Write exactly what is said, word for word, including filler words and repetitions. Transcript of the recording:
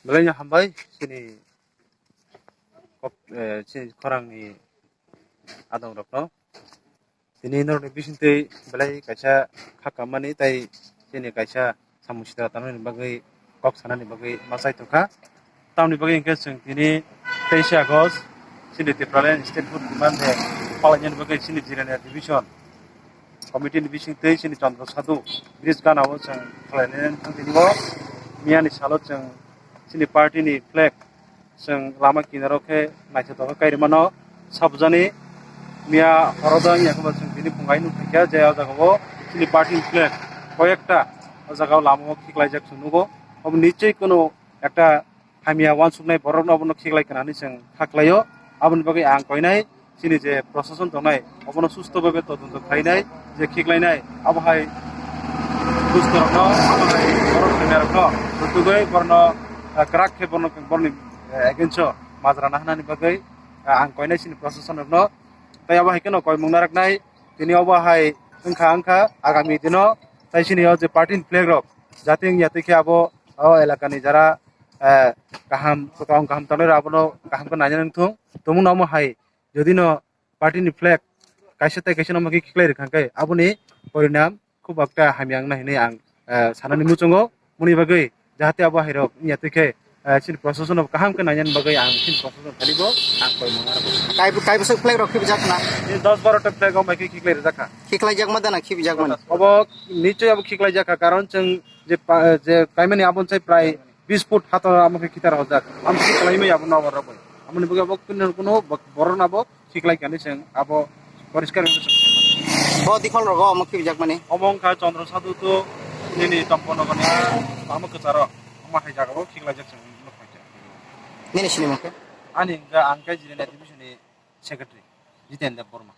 Belai no hambai chini kok, eh, chini khorang ni adong rok no. Tini norok ni bising twi belai kaisa kha kammani tai chini kaisa samung sitra tangmani bagwi kok sanani bagwi ma chai tongkha. Tamoni bagwi hwnkhe chwng tini teisa August chini Tipraland State Food Demand Day palainani bagwi chini Jirania Division Committee ni bising twi chini Chandra Sadhu bridge gana o chwng khlainani thang tini o miyani salo chwng chini party ni flag chwng lama kinaro khe naithotok khe kairwmano sabjani miya horo da wngya kheno chwng tini phungai nukphaikha je o jaga o chini party ni flag koyekta o jaga o lama o khiklaijak chwng nugo. Obo nichoi kheno ekta hamya uansuknai borokno obono khiklai kana hinwi chwng kha khlaio. Aboni bagwi ang koinai chini je prosason tongnai obono susto bhabe todonto khlainai je khiklainai abo hai dustorokno abo hai borok thwinairokno rutugwi borokno, ah, kwrak khe borokno borokni, eh, against o majra nahanani bagwi, ah, ang koinai chini prosason rokno tei abo hai kheno koimung naraknai tini obo hai wngkha wngkha agami dino tei chini o je party ni flag rok jati wngya twi khe abo o elakani jara, eh, kaham kwkang kaham tongnai rok abono kaham khe naina wngthung tumung no omo hai jodi no party ni flag kaisa tei kaisa no magi khiklai rwkha khe aboni porinam khub ekta hamya wngna hinwi ang, eh, sanani muchungo. Moni bagwi jahate abo hai rok wngya twi khe, eh, chini prosason no kaham khe nainani bagwi ang chini prosason thani bo ang koi mangna rwgo. Kai, kai bwswk flag rok khibijak na? Ni dos baro ta flag o mai khe khiklai rwjak kha. Khiklai jak ma dana khibijak mani? Obo nichoi abo khiklai jak kha karon chwng je pa-, je kaimani abon sai prai bis foot hato amo khe khitar hojak. Amo khe khlaimai abo no abo rok bai. Amoni bagwi abo kuno kuno borok no abo khiklai kani chwng abo poriskar wngwi chwng khaimani. Bo dikhol rogo omo khibijak mani? Omo wngkha Chandra Sadhu to nini Tomponogor ni lama kwcharo omo hai jaga o khiklaijak chwng nukphaikha. Nini sinimung khe? Ani wngkha ang khe Jirania Division ni secretary Jiten Deb Borma.